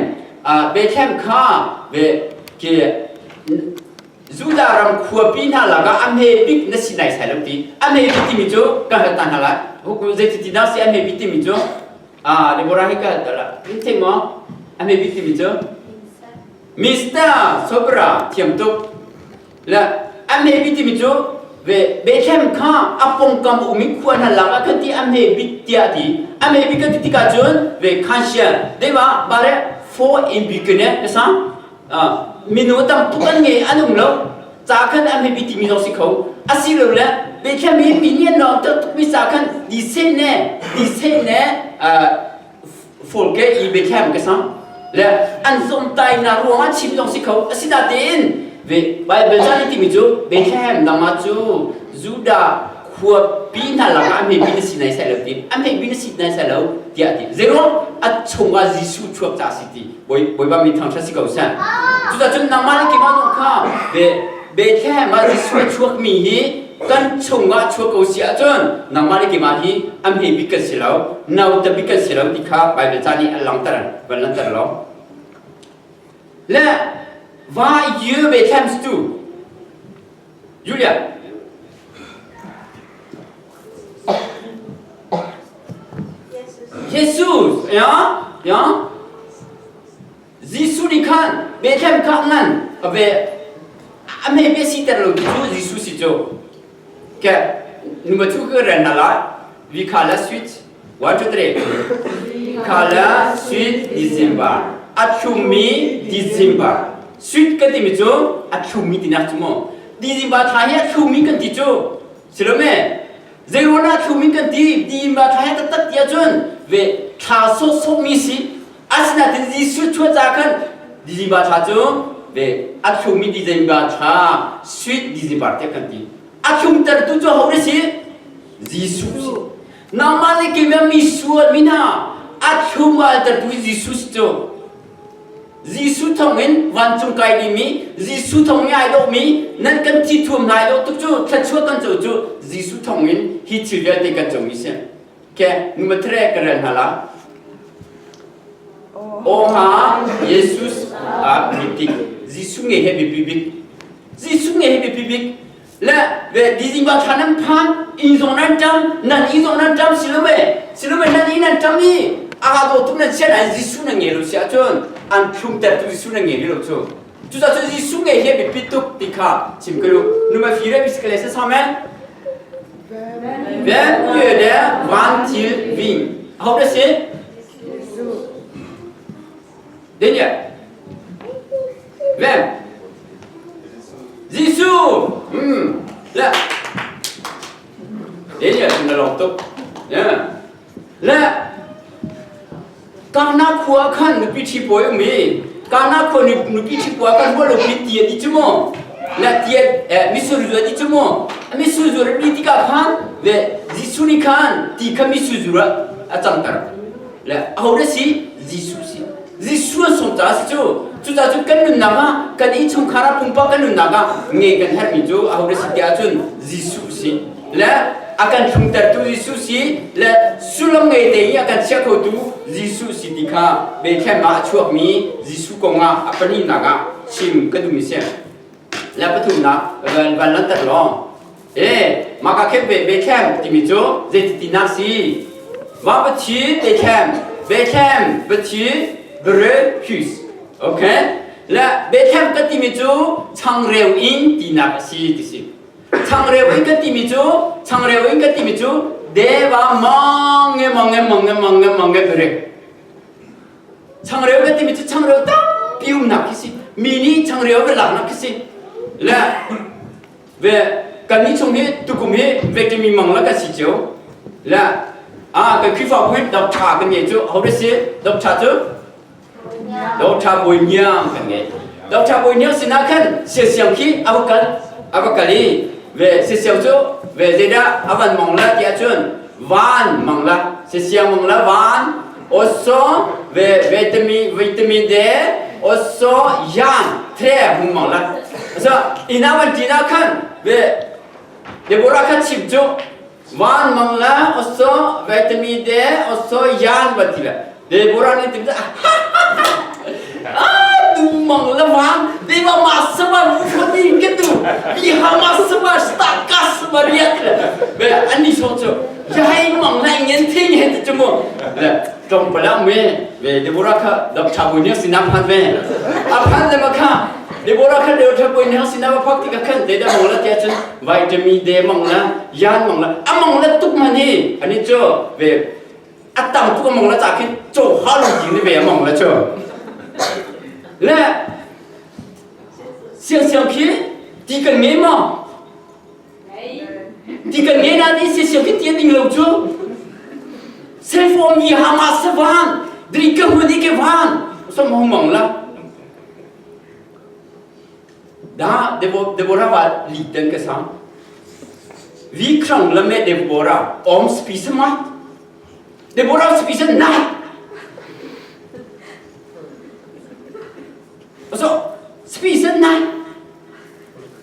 Bethlehem kha ve ke Judah ram khuapi hna lakah a hme bik na si nai sai lo ti a hme bik timi cu ka hal ta hna lai zei ti na si a hme bik timi cu ah Deborah hi ka hal ta la in thei maw a hme bik timi cu Mr. Sopra thiam tuk Le a hme bik timi cu ve Bethlehem kha a pawngkam um i khua hna lak ah khan ti a hme bik tiah a ti. A hme bik kan ti tikah cun ve khansia deva bare fo in bik ne ka minu tam tuk an ngei an um lo ca khan a hme bik timi zong si kho asilole Bethlehem hi mi nih an lawng tuk mi ca khan di sen ne di sen ne folke i Bethlehem ka sang le an zomtainak ruangah chim zong si kho asinain ve Bible ca nih timi cu Bethlehem nangmah cu Judah khuapi hna lakah a hmebi na si nai sai lo ti a hmebi na si nai sai lo tiah a ti zeiruang a chungah Jesuh chuak ca si ti Bawipa mi thangṭhat si ko seh cucaah cun nangmah le keimah zong kha Bethlehem ah Jesuh a chuakmi hi kan chungah chuak ko si ahcun nangmah le keimah hi a hme bik kan si lo nauta bik kan si lo ti kha Bible ca nih a langhter van langhter lo le va you Bethlehem tu Julia Jesus ya ya Jesuh nih khan Bethlehem kha ngan a ve a me be si ter lo ti cu Jesuh si cu ke number 2 ke ren na lai vi khala switch 1 2 3 khala switch December a thlummi December switch kan timi cu a thlummi tinak cu mu December thla hi a thlummi kan ti cu silome zeiruang ah thlummi kan ti December thla hi taktak ti ahcun ve thla sawsawh mi si Asinain Jesuh chuah ca khan December thla cu ve a thlumi December thla sweet December tiah kan ti. A thlumtertu cu ho na si? Jesuh si. Nangmah le keimah mi sual mi hna a thlum altertu Jesuh si cu. Jesuh thawngin vancung kai dingmi, Jesuh thawng i ai dawhmi, nan kan thi thuam hna ai dawh tuk cu, thluachuah kan co cu Jesuh thawngin hi thil vialte kan comi si. Ke numathre ka rel hna la. Oha Jesus a bitik. Jesuh nge he bipi bik. Jesuh nge he bipi bik. Le ve dizing ba tha nan phan in zong nan ṭam nan i zong nan ṭam silome silome nan i nan ṭam i aga do tuk nan sian ai Jesuh na nge lo si ahcun an thlum ter tu Jesuh na nge lo cu cucaah cun Jesuh nge hi bipi tuk ti kha chim ka duh numa fire bisikale sa samen Ven yöde van til vin ho da si Daniel Ven Jesuh le Daniel na lawm tuk le Kana khua khan nupi ṭhi pawi um i Kana khua nupi ṭhi pawi kan ruah lo pi ti a ti cu mu le ti misur zu a ti cu mu misur zu a ti tikah khan le Jesuh nih khan ti kha misur zu a cangter le aho dah si Jesuh si Jesuh an sung caah si cu cucaah cun kan nunnak ah kan innchungkhar ah pumpak kan nunnak ah nge kan herhmi cu aho dah si ti ahcun Jesuh si le a kan thlungtertu Jesuh si le sullam ngei te i a kan chiah khotu Jesuh si ti kha Bethlehem ah a chuakmi Jesuh kong ah a pahnihnak ah chim ka duhmi si le pathumnak van van lanter law E, mah ka khen Bethlehem timi cu zeiti tinak si? Va pathi Bethlehem, Bethlehem pathi Bere Hus. Okay? Le Bethlehem kan timi cu changreu in tinak a si ti si. Changreu in kan timi cu changreu in kan timi cu deva mange mange mange mange mange bere. Changreu kan timi cu changreu tampi umnak khi si. Mi nih changreu va laknak khi si. Le Ve kannih chung hi tukum hi vekimi mang la kan si cio. Le a kan Khrihfabu hi doctor kan ngei cu ho dah si doctor cu doctor Bawi Niang kan ngei. Doctor Bawi Niang sinah khan siasiang khi a va kal a va kal i ve siasiang cu ve zeidah a van mong la ti ahcun van mang la siasiang mang la van also ve vitamin vitamin D also yan tre hung mang la so ina van tina khan ve Deborah khan chim chu van mang la also vitamin D also yan van ti la Deborah ni tim ah du mang la van deva masama mufani ke tu bi hama sama stakas maria ve ani so chu Jai mang lai ngen thing he ti chu mu le tong pala me ve Deborah kha dok tha bu ne sinam han ve a phan le ma kha Deborah kha deu tha bu ne sinam phak ti ka khan de da mong la tia chun vitamin D mang la yan mang la among la tuk ma ni ani cho ve atam tuk among la cha khin cho ha lo jing ni ve among la cho le siang siang khi ti kan nge ma Ti kan nge na ni si siang khi tian ding lo cu. Cell phone mi ha ma se van, dri ke hu ni ke van, som hong mong la. Da Deborah va li ten ke sang. Vi krang la me Deborah om spise ma. Deborah spise na. So spise na.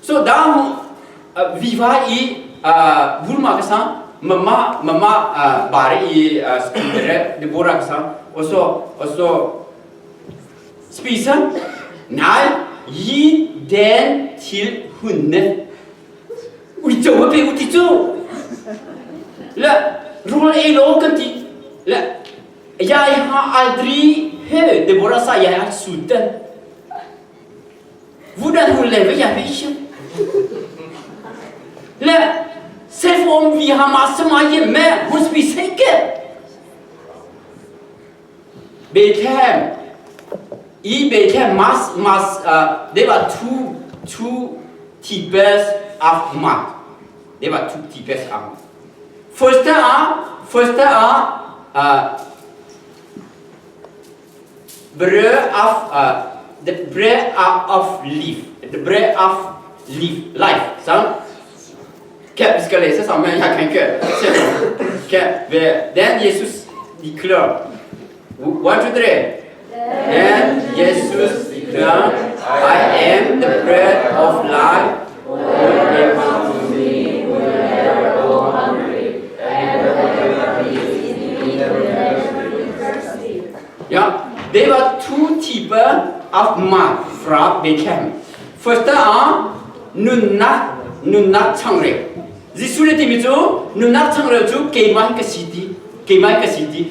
So dang viva i Burma ka sang mama mama bare i speaker Deborah ka sang also also speaker nai yi den thil hun ne uico ha pe uti cu le rul ei lo kan ti le yai ha aldri he Deborah sa yai ha suten Hvordan hun lever jeg vil ikke. Le selv om vi har masse mat hjemme, hun spiser ikke. Bethlehem, i Bethlehem mas mas there were two types of mat. There were two types of mat. First are first are bread of the bread of leaf the bread of leaf life so. Ke bisikale sa sama ya kan ke. Ke ve then Jesus declared 1 2 3 Then Jesus declared I am the bread of life. Whoever comes to me will never go hungry, and whoever believes in me will never be thirsty. Yeah, there were two types of mud from Bethlehem. First ah nunnak nunnak changreu. Jesuh nih timi cu nunnak changreu cu keimah ka si ti keimah ka si ti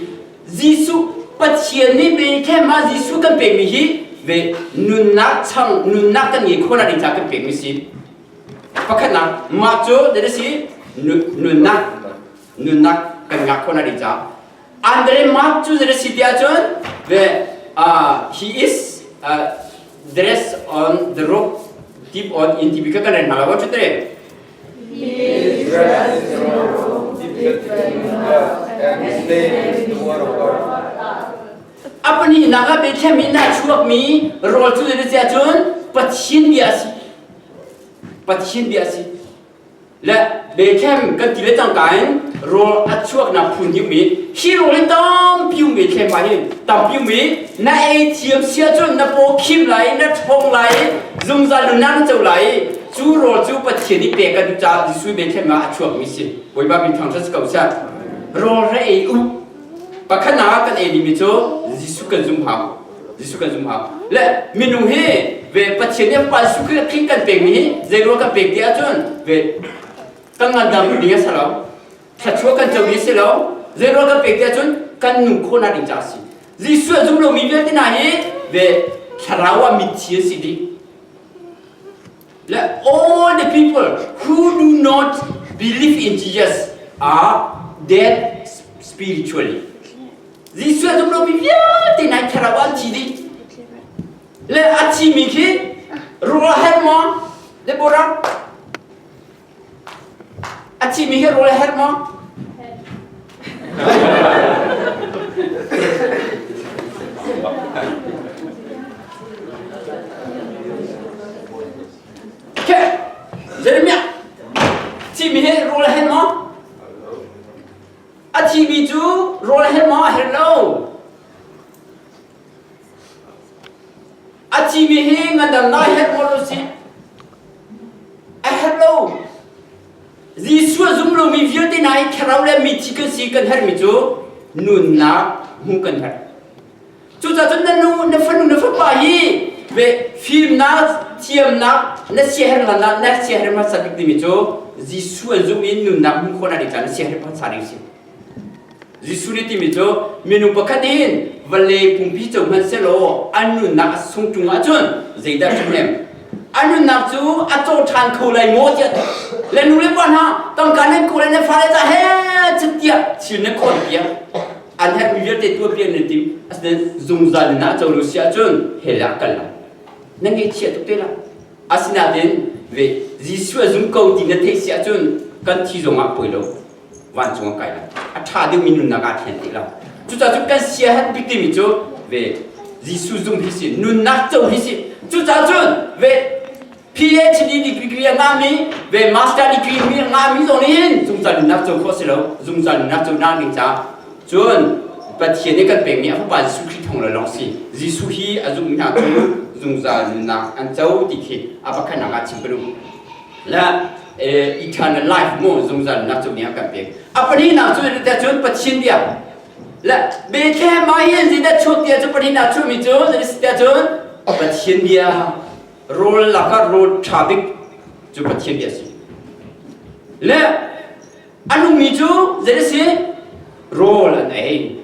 Jesuh Pathian nih Bethlehem ah Jesuh kan pekmi hi ve nunnak chang nunnak kan ngei khawh ding ca kan pekmi si. Pakhatnak mah cu that si nunnak nunnak kan ngah khawh ding ca. Andre Mark cu zei si ti ahcun ve he is dressed on the robe deep on in ti bi ka kan ren hna lo chu tere He is dressed in a robe dipped in blood, and his name is the Word of God. Apani nak ah Bethlehem in a chuakmi rawl cu zei si ahcun Pathian bia a si. Pathian bia a si. Le Bethlehem kan ti le cangka in rawl a chuaknak phun hi um i hi rawl hi tampi um Bethlehem ah hin tampi um i na ei thiam si ahcun na paw khim lai na ṭhawng lai zungzal nunnak na co lai cu rawl cu Pathian nih pek kan duh caah Jesuh Bethlehem ah a chuakmi si Bawipa min thangṭhat si ko seh rawl ra ei u pakhat ah kan ei dingmi cu Jesuh kan zum hau Jesuh kan zum hau le minung hi ve Pathian nih pa Jesuh Khrih kan pekmi hi zei ruang kan pek ti ahcun ve kan ngandam ding a si lo thluachuah kan co ding a si lo zei ruang kan pek ti ahcun kan nung khawhnak ding caah a si Jesuh a zum lomi vialte hna hi ve thlarau ah mitthi an si dih le all the people who do not believe in Jesus are dead spiritually Jesuh a zum lomi vialte hna thlarau ah an thi dih. Le a thimi khi rawl a herh maw? Deborah? A thimi hi rawl a herh maw? Okay, Jeremiah, thimi hi rawl a herh maw? A thimi cu rawl he maw a herh lo. A thimi hi ngandamnak herh maw lo si? A herh lo. Jesuh a zum lomi vialte hna hi thlarau le mithi kan si kan herhmi cu nunnak hmuh kan herh. Cucaah cun na nu, na fanu, na fapa hi ve fimnak, thiamnak, na siaherh hlan na siaherh hmasa bik timi cu Jesuh an zumh in nunnak hmuh khawhnak ding caah na siaherh hmasa ding si. Jesuh nih timi cu minung pakhat in vawlei pumpi co hmanh sehlaw an nunnak a sung ṭung ahcun zeidah ṭhahnem? A nunnak cu a caw ṭhan kho lai maw tiah le nu le pa hna tangka nan kawl le na fale ca he catiah thil na khawn piak an herhmi vialte tuahpiak nan tim asinain zungzal in ah co lo si ahcun hell ah kal lai na ngaihchia tuk te la asinain ve Jesuh a zum ko ti na theih si ahcun kan thi zong ah poi lo vancung ah kai lai a ṭha deuhmi nunnak ah thlen te lo cucaah cun kan siaherh bik timi cu ve Jesuh zum hi si nunnak co hi si cucaah cun ve PhD degree a ngahmi ve master degree mi a ngahmi zong nih hin zungzal nunnak co khawh si lo zungzal nunnak co nak ding caah cun Pathian nih kan pekmi a fapa Jesuh Khrih thawng lawng si Jesuh hi a zummi hna cu zungzal nunnak an co ti khi a pakhatnak ah chim ka duh le eternal life mu zungzal nunnak co ding ah kan pek a pahnihnak cu cun Pathian bia le Bethlehem ah hin zeidah chuak tiah cu pahnihnak chuahmi cu zeidah cun Pathian bia Rawl lakah rawl ṭha bik cu Pathian bia a si. Le a nungmi cu zei a si? Rawl an ei.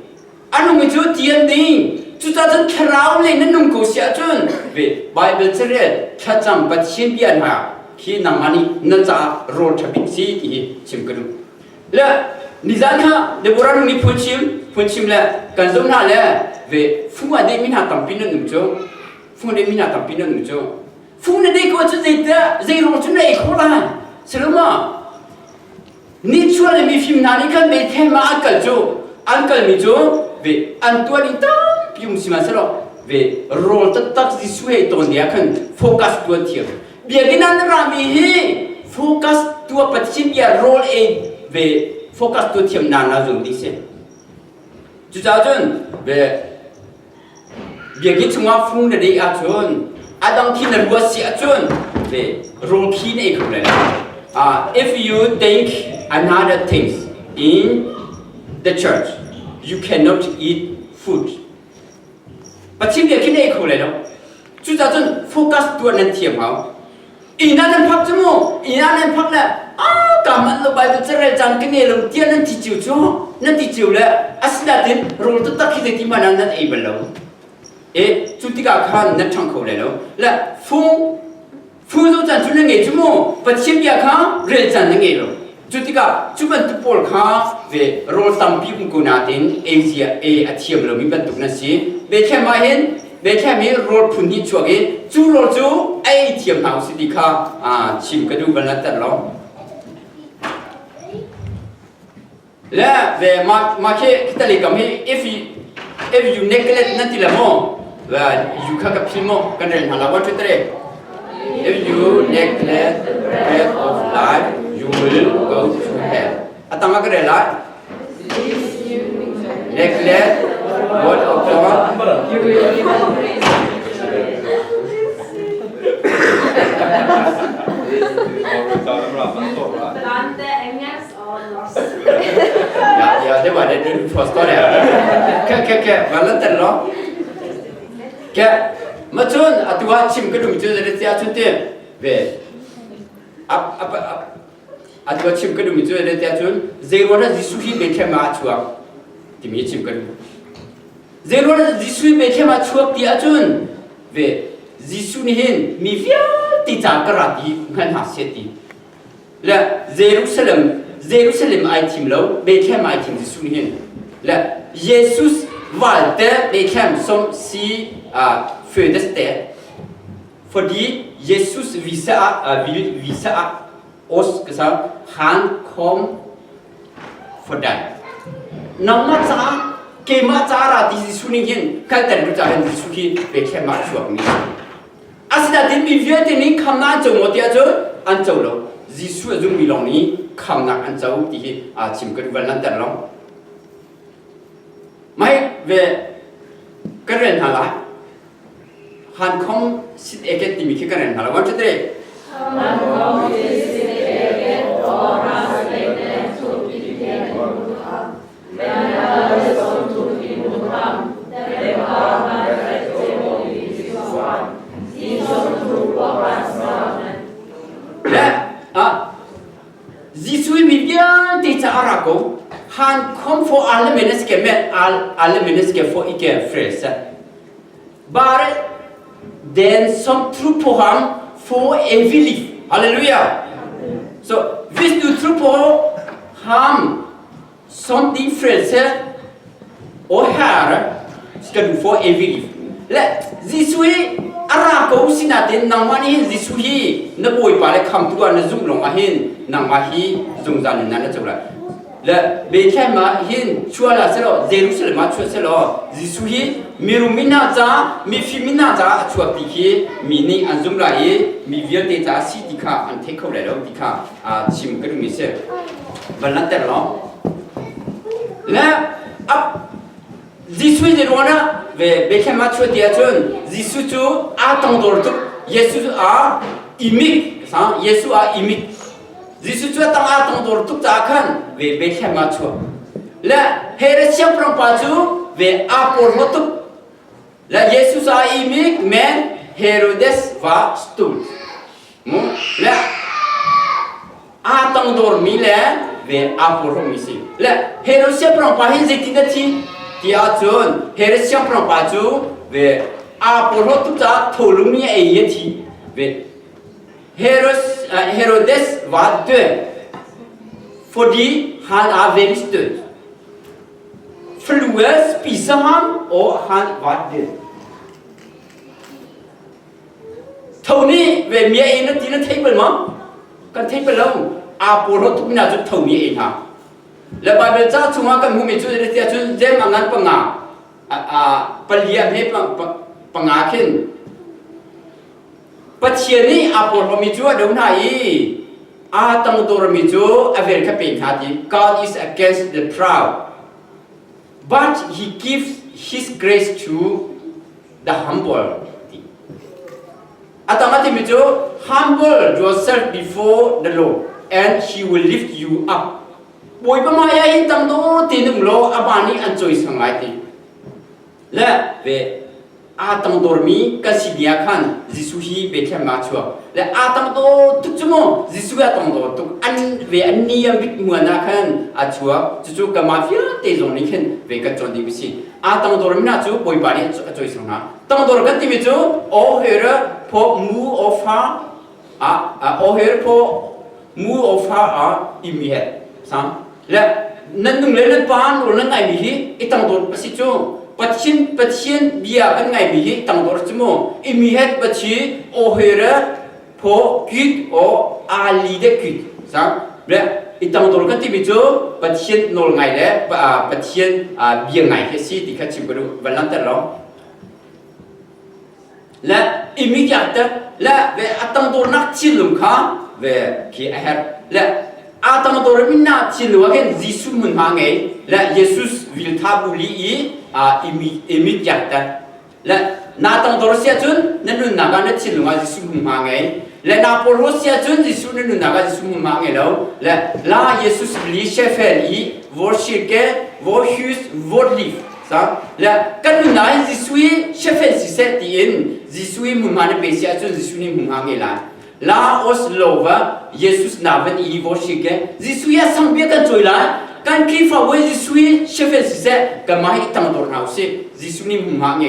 A nungmi cu ti an ding. Cucaah cun thlarau lei nan nung ko si ahcun ve Bible carel thlacam Pathian bia hna khi nangmah nih na caah rawl ṭha bik si ti hi chim ka duh. Le nizan kha Deborah nu nih phunchim phunchim le kan zoh hna le ve fung a dehmi hna tampi nan um cu. Fung na mi hna tampi nan um cu. Fung na dei ko ahcun zeidah zeiruang cun na ei khawh lai? Saloma nichuah le mifim hna nih khan Bethlehem ah an kal cu an kalmi cu ve an tuah ding tampi um sihmanhsehlaw ve rawl taktak Jesuh he tawn ding ah khan focus tuan thiam. Biakinn ah na rami hi focus tua Pathian bia rawl ei ve focus tu thiam na na zum ding si. Cucaah cun ve biakinn chungah fung na dei ahcun a dang khi na ruat si ahcun ve rawl khi na ei kho lai lo. If you think another things in the church, you cannot eat food. Pathian bia khi na ei kho lai lo. Cucaah cun focus tuah nan thiam hau. Inn ah nan phak cu mu, inn ah nan phak le ah ka manh lo Bible carel caan ka ngei lo tiah nan ti cio cu nan ti cio le asinain rawl taktak khi zeiti hmanh ah nan ei bal lo. E cu tikah khan nan ṭhang kho lai lo. Le fung fung zo caan cu nan ngei cu mu, Pathian bia kha rel caan nan ngei lo. Cu tikah cu bantuk pawl kha ve rawl tampi um ko nain ei zia ei a thiam lomi bantuk nan si. Bethlehem ah hin Bethlehem hi rawl phun hnih chuak i cu rawl cu a ei thiam hna usih ti kha chim ka duh bal lanter lo. Le ve ma ma khi kitali kam hi if you if you neglect nan ti le mo ve you kha ka phil mo kan rel hna la 1 2 3 If you neglect the bread of life, you will go to hell. Atang ka rel lai. Neglect word of God. Ja, ja, det var det du forstår det. Ke ke ke, valanten lo. Ke ma cun atu ah chim ka duh cu zei tia cun ti ve ap ap ap atu ah chim ka duh mi cu zei tia cun zei ruang dah Jesuh hi Bethlehem ah a chuak timi chim ka duh. Zei ruang dah Jesuh hi Bethlehem ah chuak ti ahcun ve Jesuh nih hin mi vialte ca ka ra ti hngal hna seh ti. Le Jerusalem Jerusalem ai thim lo Bethlehem ai thim Jesuh nih hin le Jesus valgte Bethlehem som si föddes fordi Jesus vise vil vise oss ka han kom for dig. Nangmah caah keimah ca ra ti Jesuh nih hin kalter tu ca hin Jesuh hi Bethlehem ah chuak mi Asinain mi vialte nih khamnak an co maw tiah cun an co lo. Jesuh a zummi lawng nih khamnak an co ti hi aa chim ka duh van lanter lo. Mai ve kan rel hna lai. Han khom sit eket timi khi kan rel hna lai. 1 2 3. Han kom sit eket og hans venner tok ikke imot ham. Men alle som tok imot ham, dem gav han rett til å bli Guds barn, de som tror på hans navn. Le ah Jesuh i mi vialte ca a ra ko. Han kom for alle mennesker men alle mennesker får ikke frelse. Bare den som tror på ham får evig liv. Halleluja! Så hvis du tror på ham som din frelse og Herre, skal du få evig liv. Le Jesuh hi a ra ko sinain nangmah nih hin Jesuh hi na Bawipa le khamtu ah na zumh lawng ah hin nangmah hi zungzal nunnak na co lai. Le Bethlehem ah hin chuah la selaw Jerusalem ah chuah selaw Jesuh hi mirum mi hna ca mifim mi hna caah a chuak ti khi mi nih an zum lai i mi vialte caah si ti kha an thei kho lai lo ti kha chim ka duhmi si. Van langhter law. Le ap Jesuh nih ruan ah ve Bethlehem ah chuah ti ahcun Jesuh cu aa tongdor tuk. Jesuh cu aa imik sang Jesuh aa imik. Jesuh cu a tang aa tongdor tuk caah khan ve Bethlehem ah chuah. Le Herod siangpahrang pa cu ve aa porhlaw tuk. Le Jesus a imik men Herodes va stolt. Mu le aa tangdormi le ve aa porhlawmi si. Le Herod siangpahrang pa hi zeitin dah thi? Ti ahcun Herod siangpahrang pa cu ve aa porhlaw tuk caah tholung nih a ei i a thi. Ve Herodes, Herodes va død fordi han er veldig stolt. Flue spise ham og han var død. Tho nih ve mi ei na ti na thei bal ma? Kan thei bal lo. Aa porhlawt tuk mi hna cu tho nih ei hna. Le Bible ca chungah kan hmuhmi cu zeitia cun jem a ngan panga a palia he panga khin Pathian nih aa porhlawmi cu a do hna i. Aa tangdormi cu a vel kha pe hna ti. God is against the proud, but he gives his grace to the humble. Ti. A tang a timi cu humble yourself before the Lord and he will lift you up. Bawipa hmai ah hin tangdor tein um law amah nih an cawisang lai ti. Le ve aa tangdormi kan si ni ah khan Jesuh hi Bethlehem ah a chuak. Le aa tangdor tuk cu mu Jesuh hi aa tangdor tuk an ve an ni an bik muan ah khan a chuak. Cucu kanmah vialte zong nih khin ve kan cawn ding a si. Aa tangdormi hna cu Bawipa nih a cawisang hna. Tangdor kan timi cu o here pho mu o fa a o here pho mu o fa a imi he sang le nan nung le nan pa nawl nan ngaimi hi i tangdor a si cu Pathian Pathian bia kan ngaimi hi tangdor cu mu imi het pachi o here pho kit o ali de kit sang le i tangdor kan timi cu Pathian nawl ngai le Pathian bia ngai hi si ti kha chim ka duh van lanter lo le immediate le ve a tangdornak thinlung kha ve khi a herh le a tangdor mi na thinlung ah khin Jesuh hmunhma ngei le Jesus viltha buli i immediate le na tangdor si ahcun na nunnak ah na thinlung ah Jesuh hmunhma ngei le na porhlawt si ahcun Jesuh na nunnak ah Jesuh hmunhma ngei lo le la Jesus li shefel i vorshirke vorhus vorliv Le kan nunnak hin Jesuh hi shefen siseh tiin Jesuh hi hmunhma na pe si ahcun Jesuh nih hmunhma ngei lai. La os lova Jesus na van i vo shike Jesuh hi a sang bia kan cawi lai. Kan Khrihfabu hi Jesuh hi shefen siseh kanmah hi i tangdor hna usih. Jesuh nih hmunhma ngei lai.